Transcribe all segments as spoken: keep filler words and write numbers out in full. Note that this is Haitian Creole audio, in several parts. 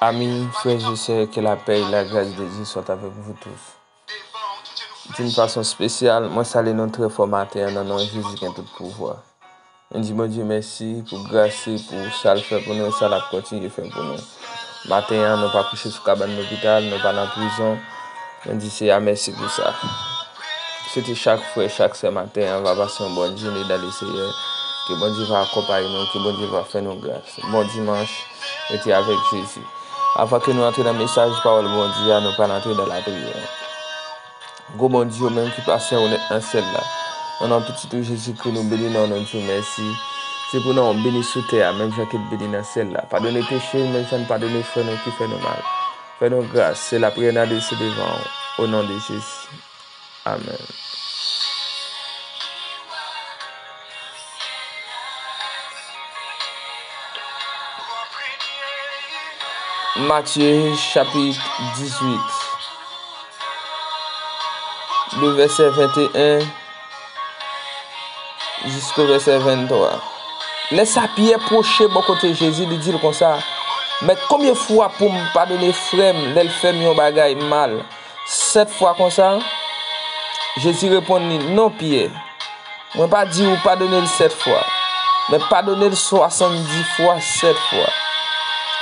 Amen, frères et sœurs, que la paix et la grâce de Dieu soient avec vous tous. D'une façon spéciale, mwen salye nou trè fò maten an nan non Jezi ki gen tout pouvwa. Mwen di Bondye mèsi pou gras li, pou sa l fè pou nou e sa l ap kontinye fè pou nou. Maten an, nou pa kouche sou kabann lopital, nou pa nan prizon. Mwen di Seyè a mèsi pou sa. Swete chak frè, chak sè maten an va pase yon bòn jounen dan Leseyè. Ke Bondye va akonpaye nou, ke Bondye va fè nou gras. Bon dimanch, rete avèk Jezi. Avan ke nou antre nan mesaj pawòl Bondye a, nou pral antre nan lapriyè. Gwo Bondye, ou menm ki plase w nèt nan syèl la. Nan non pitit ou Jezikri, nou beni non w, nou di w mèsi. Se pou non w beni sou tè a, menm jan ke l beni nan syèl la. Padone peche n, menm jan n padone frè nou ki fè nou mal. Fè nou gras, se lapriyè n adrese devan w, o non de Jezi. Amen. Matye chapit dizuit, de vèsè venteyen jisko vèsè venntwa. Lè sa, Pyè pwoche bò kote Jezi, li di l konsa, Mèt, konbyen fwa pou m padone frè m lè l fè m yon bagay mal? Sèt fwa konsa? Jezi reponn li, Non, Pyè, mwen pa di w padone l sèt fwa, men padone l swasanndis fwa sèt fwa.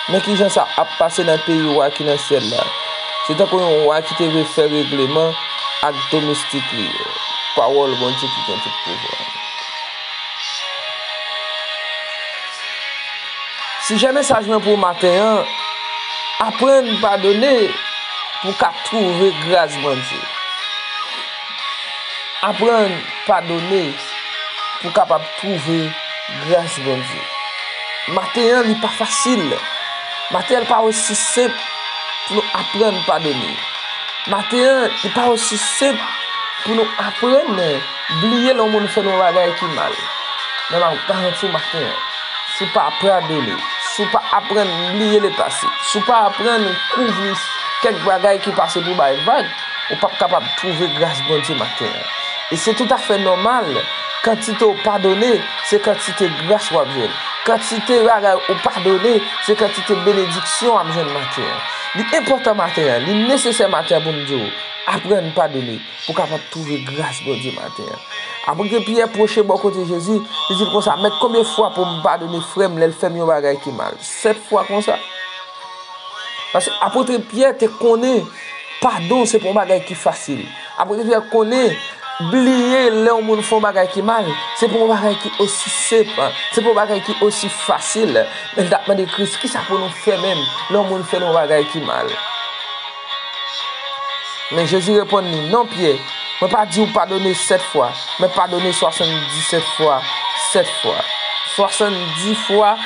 Men ki jan sa ap pase nan peyi wa ki nan syèl la. Se tankou yon wa ki te vle fè regleman ak domestik li yo. Pawòl Bondye ki gen tout pouvwa. Sijè mesaj mwen pou maten an, aprann padone pou w ka twouve gras Bondye. Aprann padone pou w kapab twouve gras Bondye. Maten an, li pa fasil. Maten an, li pa osi senp pou nou aprann padone. Maten an, li pa osi senp pou nou aprann bliye lè yon moun fè nou yon bagay ki mal. Men m ap garanti w maten an, si w pa padone, si w pa aprann bliye lepase, si w pa aprann kouvri kèk bagay ki pase pou bay vag, ou p ap kapab twouve gras Bondye maten an. E se toutafè nòmal, kantite w padone, se kantite gras w ap jwenn. Kantite bagay ou padone, se kantite benediksyon w ap jwenn maten an. Li enpòtan maten an, li nesesè maten an pou m di w, aprann padone pou w kapab twouve gras Bondye maten an. Apre ke Pyè pwoche bò kote Jezi, li di l konsa, Mèt, konbyen fwa pou m padone frè m lè l fè m yon bagay ki mal? Sèt fwa konsa? Paske apot Pyè te konnen padon se pa yon bagay ki fasil. Apot Pyè konnen bliye lè yon moun fè yon bagay ki mal, se pa yon bagay ki osi senp, se pa yon bagay ki osi fasil. Men l t ap mande Kris, kisa pou nou fè menm lè yon moun fè nou yon bagay ki mal? Men Jezi reponn li, Non, Pyè, mwen pa di w padone sèt fwa, men padone swasanndisèt fwa sèt fwa. Swasanndis fwa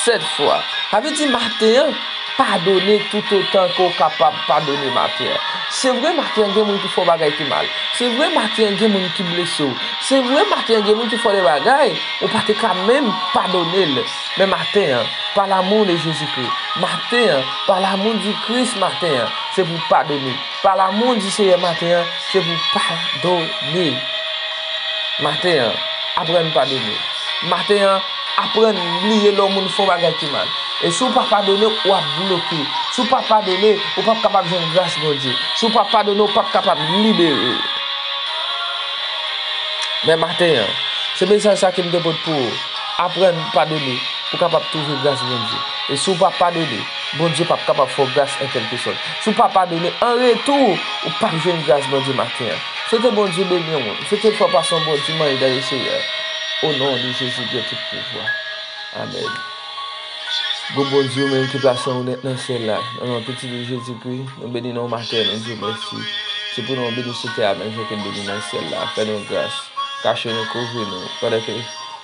sèt fwa. Sa vle di maten an, padone toutotan ke w kapab padone maten an. Se vre, maten an, gen moun ki fè w bagay ki mal. Se vre, maten an, gen moun ki blese w. Se vre, maten an, gen moun ki fè w de bagay, ou pa te ka menm padone l. Men maten an, par l'amour de Jésus-Christ, maten an, par l'amour du Christ, maten an, se pou w padone. Par l'amour du Seigneur, maten an, se pou w padone. Maten an, aprann padone. Maten an, aprann bliye lè yon moun fè yon bagay ki mal. E si w pa padone, w ap bloke. Si w pa padone, ou p ap kapab jwenn gras Bondye. Si w pa padone, ou p ap kapab libere. Men maten an, se mesaj sa ke m te pote pou ou. Aprann padone pou w kapab twouve gras Bondye. E si w pa padone, Bondye p ap kapab fè w gras an kèlkesòt. Si w pa padone, an retou, ou p ap jwenn gras Bondye maten an. Swete Bondye beni w. Swete fè w pase yon bon dimanch dan Leseyè. O non de Jezi ki gen tout pouvwa. Amèn. Gwo Bondye, ou menm ki plase w nèt nan syèl la, nan non pitit ou Jezikri, nou beni non w maten, nou di w mèsi. Se pou non w beni sou tè a, menm jan ke l beni nan syèl la. Fè nou gras, kache nou, kouvri nou, pandan ke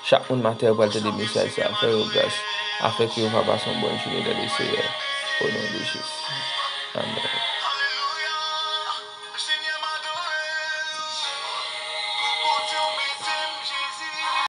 chak moun maten an pral tande mesaj sa a. Fè yo gras, afin ke yo va pase yon bòn jounen dan Leseyè. O non de Jezi. Amèn.